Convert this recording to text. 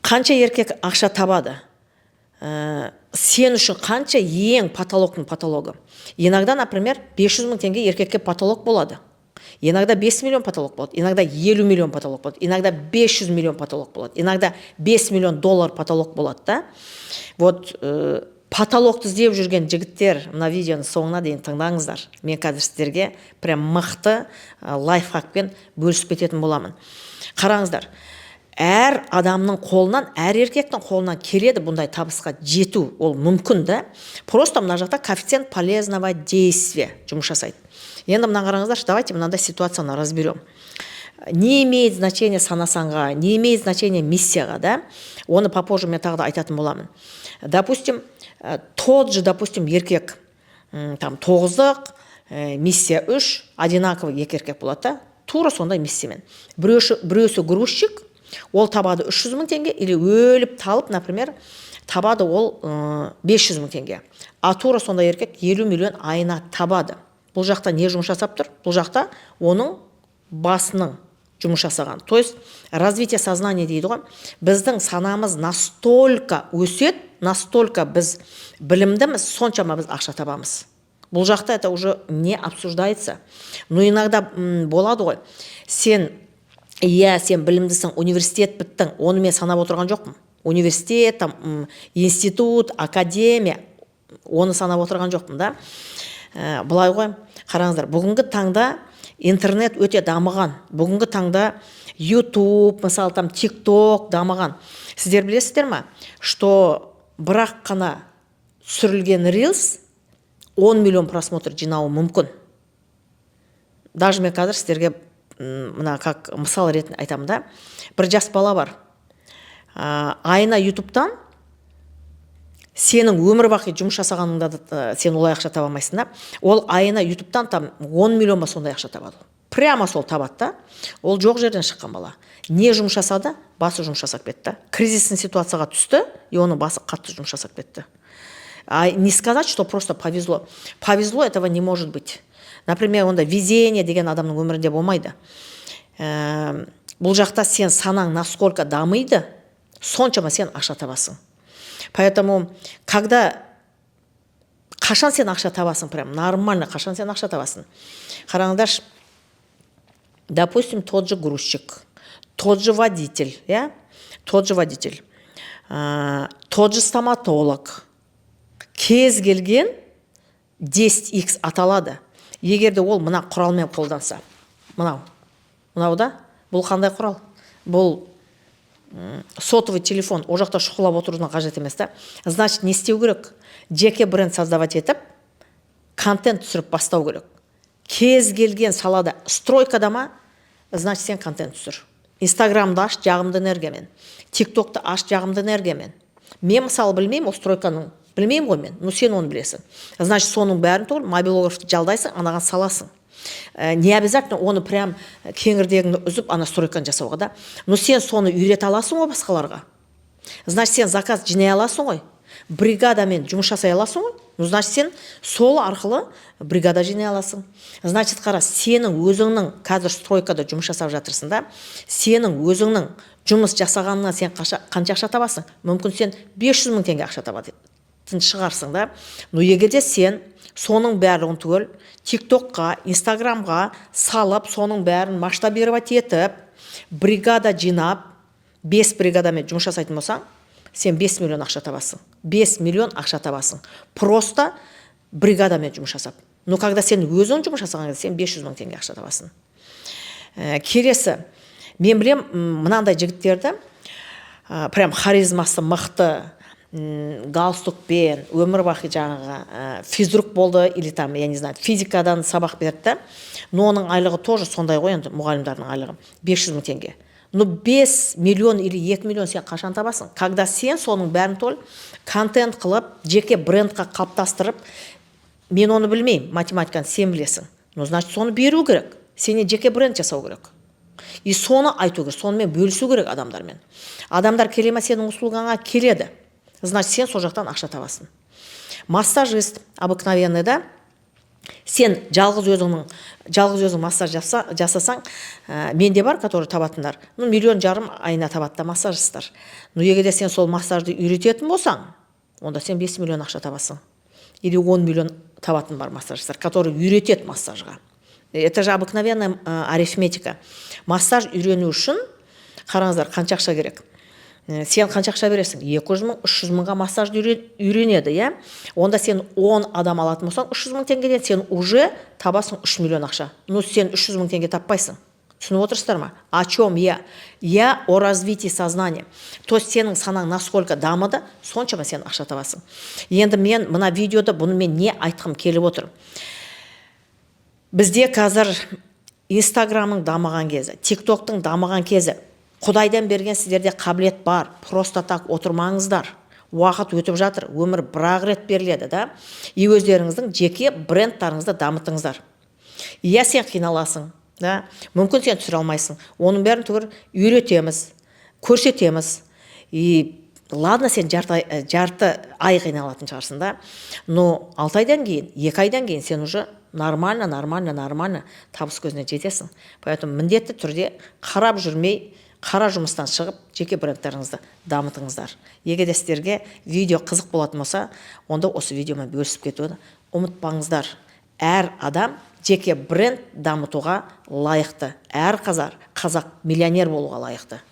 Қанша еркек ақша табады? Сен үшін қанша ең потолоктың потологы? Иногда, например, 500 мың теңге еркекке потолок болады, иногда 5 миллион потолок болады, иногда 50 миллион потолок болады, иногда 500 миллион потолок болады, иногда 5 миллион доллар потолок болады да. Вот потолокты іздеп жүрген жігіттер, мына видеоны соңына дейін тыңдаңыздар. Мен қазір сіздерге прям мықты лайфхакпен бөлісіп кететін боламын. Қараңыздар, әр адамның қолынан, әр еркектің қолынан келеді бұндай табысқа жету, ол мүмкін да. Просто мына жақта коэффициент полезного действия жұмыс жасайды. Енді мына қараңыздаршы, давайте мынандай ситуацияны разберем. Не имеет значения санасанға, не имеет значения миссияға да, оны попозже мен тағы да айтатын боламын. Допустим, тот же, допустим, еркек, там тоғыздық, миссия үш, одинаковый екі еркек болады да, тура сондай миссиямен. Біреусі грузчик, ол табады 300 мың теңге или өліп талып, например, табады ол 500 мың теңге, а тура сондай еркек 50 миллион айына табады. Бұл жақта не жұмыс жасап тұр? Бұл жақта оның басының жұмыс жасаған, то есть развитие сознания дейді ғой. Біздің санамыз настолько өседі, настолько біз білімдіміз, соншама біз ақша табамыз. Бұл жақта это уже не обсуждается. Но иногда болады ғой, сен, иә, сен білімдісің, университет біттің, оны мен санап отырған жоқпын. Университет там, институт, академия, оны санап отырған жоқпын да. Былай ғой, қараңыздар, бүгінгі таңда интернет өте дамыған, бүгінгі таңда YouTube, мысалы, там TikTok дамыған. Сіздер білесіздер ма, что бірақ қана түсірілген рилс 10 миллион просмотр жинауы мүмкін? Даже мен қазір сіздерге мына как мысал ретінде айтамын да. Бір жас бала бар, айына ютубтан, сенің өмір бақи жұмыс жасағаныңда да сен олай ақша таба алмайсың да. Ол айына ютубтан там 10 миллион ба, сондай ақша табады. Прямо сол табады да. Ол жоқ жерден шыққан бала. Не жұмыс жасады? Басы жұмыс жасап кетті. Кризисный ситуацияға түсті, и оның басы қатты жұмыс жасап кетті. А не сказать, что просто повезло. Повезло, этого не может быть. Например, онда везение деген адамның өмірінде болмайды. Бұл жақта сен санаң насколько дамиды, соншама сен ақша табасың. Поэтому когда, қашан сен ақша табасың, прям нормально қашан сен ақша табасың? Қараңдаршы, допустим, тот же грузчик, тот же водитель, иә, тот же водитель, тот же стоматолог, кез келген 10x аталады, егер де ол мына құралмен қолданса. Мынау да. Бұл қандай құрал? Бұл сотовый телефон. Ол жақта шұқылап отырудың қажет емес та. Значит, не істеу керек? Жеке бренд создавать етіп, контент түсіріп бастау керек. Кез келген салада, стройкада ма, значит, сен контент түсір, инстаграмды аш жағымды энергиямен, тиктокты аш жағымды энергиямен. Мен, мысалы, білмеймін, ол стройканың білмеймін ғой мен, но сен оны білесің. Значит, соның бәрін түгел мобилографты жалдайсың, анаған саласың. Не обязательно оны прям кеңірдегіңді үзіп ана стройканы жасауға да, но сен соны үйрете аласың ғой басқаларға. Значит, сен заказ жинай аласың ғой, бригадамен жұмыс жасай аласың ғой. Ну, значит, сен сол арқылы бригада жинай аласың. Значит, қара, сенің өзіңнің қазір стройкада жұмыс жасап жатырсың да, сенің өзіңнің жұмыс жасағаныңнан сен қанша ақша табасың? Мүмкін, сен 500 мың теңге ақша табатын шығарсың да. Но егер де сен соның барлығын түгел тиктокқа, инстаграмға салып, соның бәрін масштабировать етіп, бригада жинап, бес бригадамен жұмыс жасайтын болсаң, сен 5 миллион ақша табасың. 5 миллион ақша табасың просто бригадамен жұмыс жасап. Но когда сен өзің жұмыс жасаған кезде, сен 500 мың теңге ақша табасың. Келесі, мен білем мынандай жігіттерді, прям харизмасы мықты, галстукпен өмір бақи жаңағы физрук болды или там, я не знаю, физикадан сабақ берді да. Но оның айлығы тоже сондай ғой енді, мұғалімдердің айлығы 500 мың теңге. Но 5 миллион или 2 миллион сен қашан табасың? Когда сен соның бәрін түгел контент қылып, жеке брендқа қалыптастырып. Мен оны білмеймін, математиканы сен білесің. Ну, значит, соны беру керек, сенен жеке бренд жасау керек и соны айту керек, сонымен бөлісу керек адамдармен. Адамдар келе ма сенің услугаңа? Келеді. Значит, сен сол жақтан ақша табасың. Массажист обыкновенный да. Сен жалғыз өзің массаж жасасаң, менде бар, который табатындар, ну, 1,5 миллион айына табады да массажистар. Но егер де сен сол массажды үйрететін болсаң, онда сен 5 миллион ақша табасың или 10 миллион табатын бар массажистар, который үйретеді массажға. Это же обыкновенная арифметика. Массаж үйрену үшін, қараңыздар, қанша ақша керек? Сен қанша ақша бересің? 200 мың, 300 мыңға массажды үйренеді, иә. Онда сен 10 адам алатын болсаң, 300 мың теңгеден сен уже табасың 3 миллион ақша. Ну, сен 300 мың теңге таппайсың. Түсініп отырсыздар ма, о чем я? Я о развитии сознания. То есть сенің санаң насколько дамыды, соншама сен ақша табасың. Енді мен мына видеода бұны мен не айтқым келіп отыр? Бізде қазір Инстаграмның дамыған кезі, Тиктоктың дамыған кезі. Құдайдан берген сіздерде қабілет бар. Просто так отырмаңыздар, уақыт өтіп жатыр, өмір бір ақ рет беріледі да. И өздеріңіздің жеке брендтарыңызды дамытыңыздар. Иә, сен қиналасың да, мүмкін, сен түсіре алмайсың. Оның бәрін түгел үйретеміз, көрсетеміз. И ладно, сен жарты ай қиналатын шығарсың да, но 6 айдан кейін, 2 айдан кейін сен уже нормально, нормально, нормально табыс көзіне жетесің. Поэтому міндетті түрде қарап жүрмей, қара жұмыстан шығып, жеке брендтеріңізді дамытыңыздар. Егер де сіздерге видео қызық болатын болса, онда осы видеомен бөлісіп кетуді ұмытпаңыздар. Әр адам жеке бренд дамытуға лайықты, әр қазақ миллионер болуға лайықты.